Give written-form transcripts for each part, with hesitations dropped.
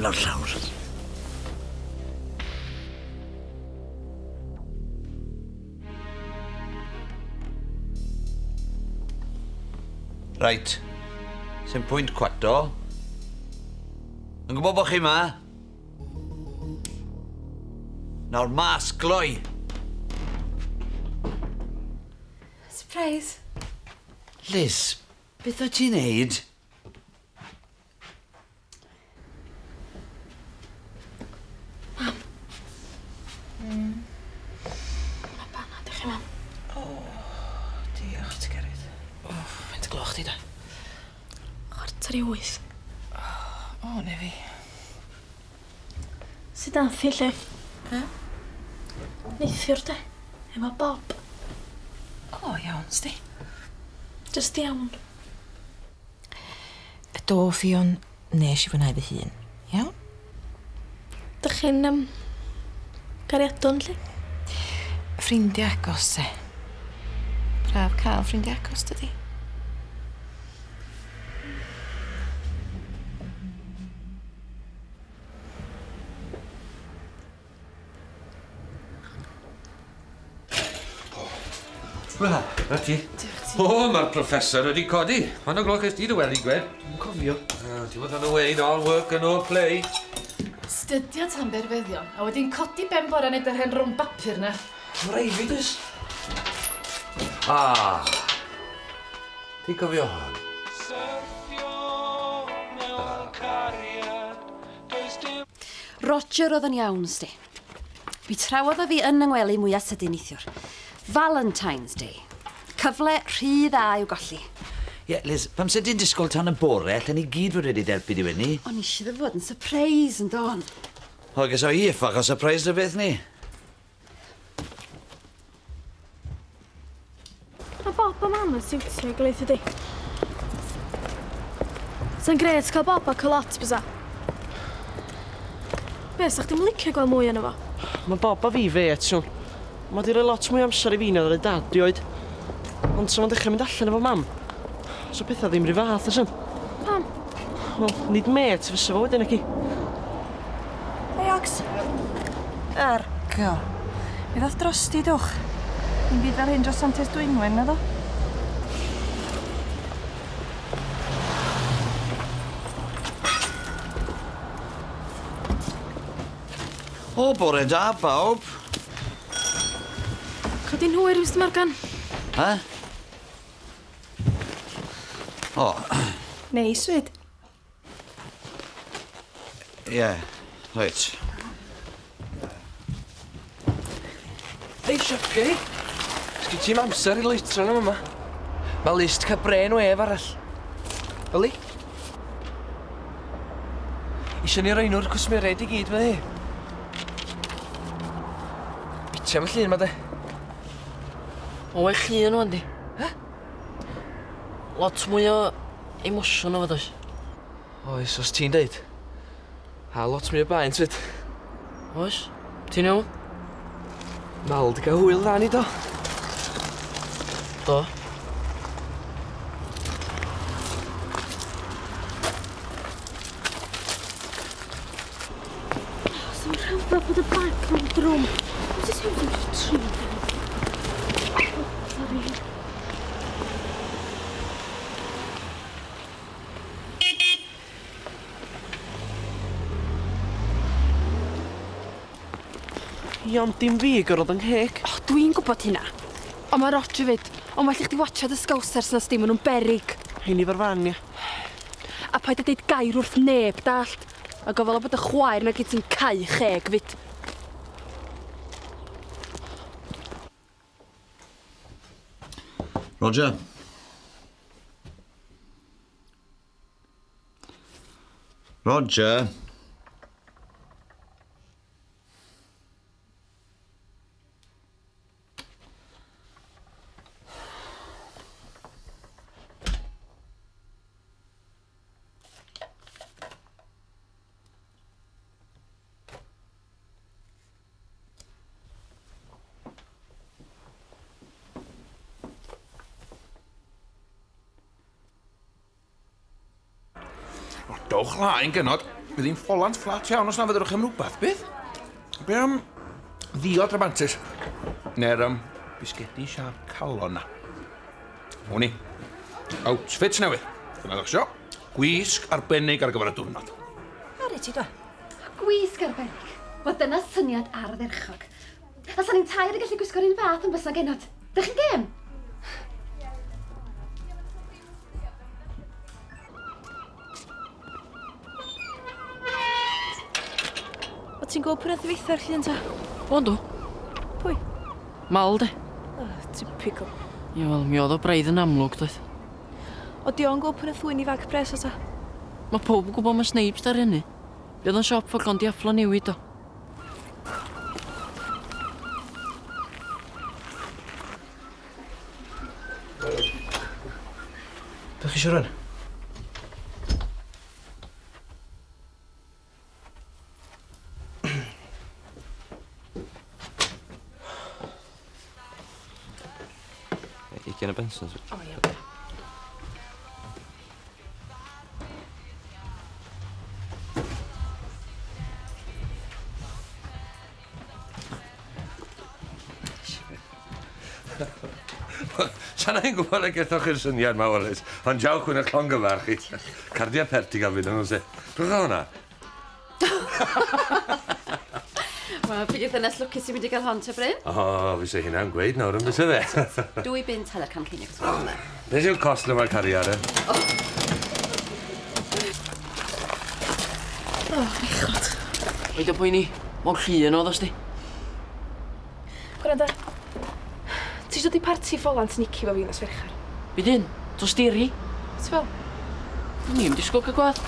Fi'n lawr llawr. Reit. Sy'n pwynt cwato. Yn gwybod bod chi ma? Nawr mas, gloi! Surprise! Liz, beth wyt ti'n neud? Mam. Mm. Ma' banad i chi, mam. O, diolch ti, Gerid. O, faint o gloch di da? 7:45. O, ne fi. Sut ath hi 'lly? Be? Neithiwr de? Efo Bob. O, iawn, sdi. Jyst iawn. Do, Ffion, nes i fwynhau fy hun. Iawn? Dych chi'n um, gariadon, lle? Ffrindiau agos, te. Braf cael ffrindiau agos, dydi? Wel, na ti. O, mae'r professor wedi codi. Faint o gloch est ti dy wely, Gwen? Dwi'n cofio. Ti'n bod on the way, all work and no play. Stydio tan berfeddion, a wedyn codi ben bore neud yr hen rownd bapur 'na. Ma' rai' fi does? Ah! Ti'n cofio hon? Roger oedd yn iawn, sti. Mi trawodd o fi yn 'y ngwely mwya sydyn neithiwr. Valentine's Day. Cyfle rhy dda i'w golli. Ie, Liz, pam se di'n disgwyl tan y bore, allen ni gyd fod wedi d'helpu di fyny. O'n i eisiau iddo fod yn surprise yn don. O, geso i uffach o surprise dy beth ni. Mae Bob a Mam yn siwtio ei gilydd ydi? Sa'n grêt cael Bob a Colette bysa? Be, sa chdi'm licio gweld mwy ono fo? Mae Bob a fi fêts, iawn. Mae 'di rhoi lot mwy o amser i fi na ddaru Dad rioed. Ond sa fo'n dechrau mynd allan efo Mam, sa pethau ddim 'run fath, fysan? Pam? Wel, nid mêt fysa fo wedyn naci? Hei Ogs. Ergo. Mi ddoth drosti dwch. Dim byd fel hyn dros Santes Dwynwen, naddo? O, bore da, bawb. Codi'n hwyr, Mister Morgan. Ha? O. Neis 'fyd. Ie, yeah, reit. Hei, Siapi! Sgyn ti'm amser i loetran am yma. Mae Liz 'di cael brên wave arall. Yli? Isio ni roi nhw'r cwsmeriaid i gyd, mae hi. Bitio am y llun ma de. O well llun wan di. He? Lot mwy o emosiwn o fo does? Oes, os ti'n deud. A lot mwy o baent fyd. Oes? Ti'n iawn? Mal di gael hwyl dda ni do? Do. So'n rhyfedd bod y bag mor drwm. Mrs Hughes yn just trin. Oh, sorry. Ia, ond dim fi gyrrodd yng ngheg. O, dwi'n gwybod hynna. Ond mae Roger fyd. Ond well i chdi watsiad y Scousers na sti, maen nhw'n beryg. Rheini fo'r fan, ia. A paid â deud gair wrth neb, dallt? A gofala bod dy chwaer nag wyt ti'n cau cheg 'fyd. Roger. Roger. O, dowch laen, genod. Fydd hi'n ffolant fflat iawn os na fyddwch am rhywbeth, bydd? Be am ddiod rhamantus? Neu'r um, bisgedi siâp calon na. Hwn i. Outfit newydd. Dyna ddech isio. Gwisg arbennig ar gyfer y diwrnod. Ar i ti dwa. Gwisg arbennig. Wel, dyna syniad ardderchog. A sa'n ni'n tair yn gallu gwisgo'r un fath yn bysa genod. Dych chi'n gêm? O ti'n gweld pwy nath ddiweitha'r llun ta? O, yndw. Pwy? Mal, de. Oh, typical. Ie, wel, mi oedd o braidd yn amlwg, doedd. O di o'n gweld pwy nath ddwyn i fag pres o ta? Mae pawb yn gwybod mae Snipes dar hynny. Be oedd yn siop fod llond diaflo newid o. Be chi eisiau rhan? Ugain o bensins. O ia. Sa'n i'n gwybod y gethoch chi'r syniad ma, Wallace, ond jawch hwn y llongyfarch chi. Cardia pert i gael fynd yn lle. Rwy'n hwnna. Wel, pryd ddynes lwcus sy'n mynd i gael hon, te Bryn? O, fi se hynna'n gweud nawr yn fyse fe. Dwy bunt hanner can ceiniog. Beth yw'r cost yma cariad, e? O, bechod. Paid â poeni, mor llun oedd os di. Gwranda. Ti isio dod i parti ffolant Nici fo fi nos Fercher? Be dyn? Tosteri? Ti fel? O'n i'm disgwyl cael gwadd.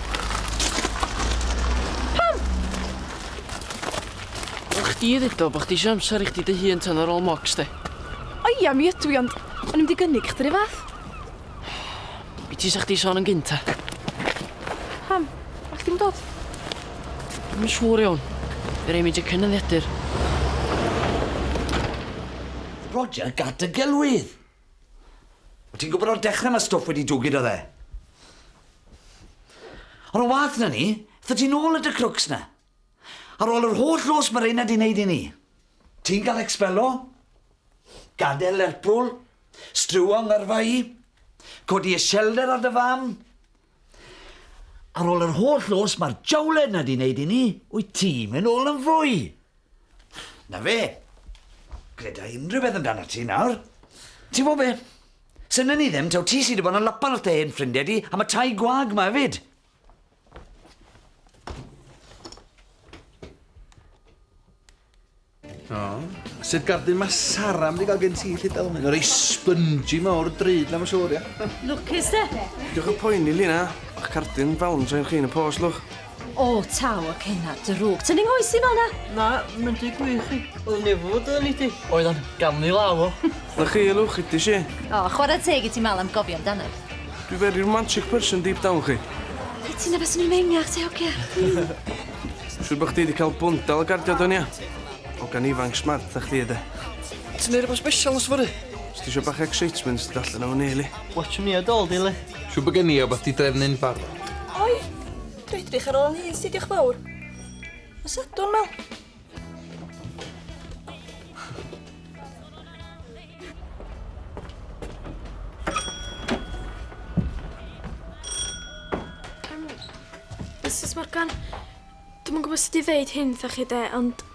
Pam? Wel, chdi ddeud o bo' chdi isio amser i chdi dy hun tan ar ôl mocs de. O ia, mi ydw i, ond o'n i'm di gynnig chdi 'run fath. Be ti sa chdi sôn yn gynta? Pam? All di'm dod? Dwi'm yn siŵr iawn. Fe rai mi jyst cynyddiadur. Roger gad dy gelwydd! Wyt ti'n gwybod o'r dechrau mae stwff wedi dwgyd oedd e? Ond yn wath na ni, ddo ti nôl y dy crooks na. Ar ôl yr holl los mae reina di wneud i ni. Ti'n cael expelo, gadael Lerpwl, striwo ngyrfa i, codi iselder ar dy fam. Ar ôl yr holl los mae'r jawled na di wneud i ni, wyt ti'n mynd ôl yn fwy. Na fe, greda unrhyw beth amdano ti nawr. Ti'n gwybod be? Synen ni ddim, taw ti sydd wedi bod yn lapan wrth dy hen ffrindiau di am y tai gwag ma hefyd. O. Sut gardyn mae Sara mynd i gael gen ti, lle dal? Mae'n rei spongy mawr drud na, mae'n siŵr, ia. Lwcus de. Diolch yn poeni, Lina. O'ch cardyn Valentine chi'n y post, lwch. O, taw, ac hynna, drwg. Ti'n nghoes i fel na? Na, mae'n dweud gwir chi. Oedd nefo dy ni di. Oedd o'n gan i law o. Na chi, lwch, ydy si. O, chwarae teg i ti mal am gofio amdano. Dwi very romantic person deep down, chi. Be ti'n efo swn i'n mengach, te, hogia? Siŵr bod chdi wedi cael bwndel o gardio, don ia? O gan ifanc smart a chdi, de. Ti'n neud rhywbeth special nos fory? Os ti eisiau bach excitement, dod allan o ni, li. Watch me a dol, di, li. Siŵr bod gen i o beth di drefnu'n barod. Oi, dwi edrych ar ôl yn hun, sti, diolch fawr. Y Sadwrn, Mel. Mrs Morgan, dwi'm yn gwybod sut i ddeud hyn wrtha chi de, ond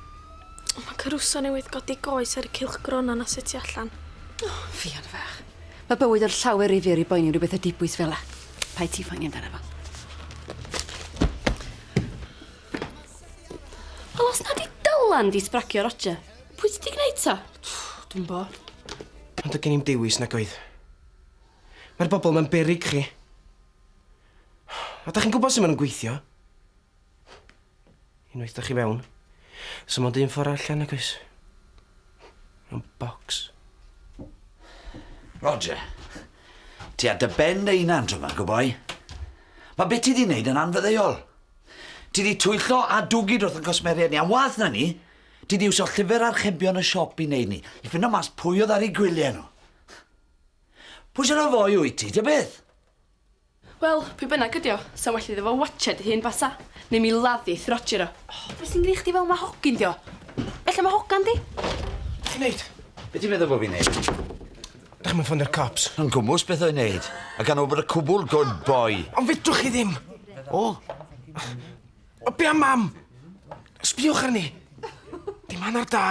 mae Caruso newydd godi goes ar y cylchgrona na sut tu allan. O, Ffion fach. Mae bywyd yn llawer i fyr i boeni rhywbeth o dibwys fel 'a. Paid ti phoeni amdano fo. Wel, os na di Dylan di sbragio Roger, pwy ti di gwneud ta? Dwi'n bo. Ond doedd gen i'm dewis nag oedd. Mae'r bobl ma'n beryg chi. A da chi'n gwybod sut maen nhw'n gweithio? Unwaith da chi fewn, so mond un ffordd allan nag oes? Mewn box. Roger, ti ar dy ben dy hunan tro 'ma, good boy. Mae beth ti di wneud yn anfaddeuol. Ti di twyllo a dwgyd wrth yn cwsmeriaid ni, a wath na ni, ti di iwsio llyfr archebion y siop i wneud ni, i ffindo mas pwy oedd ar eu gwyliau nhw. Pwy sy'n rhoi fwy wyt ti, ta beth? Wel, pwy bynnag ydi o, sa'n well iddo fo watsiad ei hun basa, neu mi laddi Roger o. Oh, be sy'n gneu chdi fel ma hogyn di o? Ella ma hogan di? Ti'n neud? Be ti'n meddwl bod fi'n neud? Dach chi'n ffonio'r cops? Yn gwmws beth o'n neud. A gan o bod y cwbl good boy. Ond fedrwch chi ddim! O? O, be am mam? Sbiwch arni! Dim hanner da.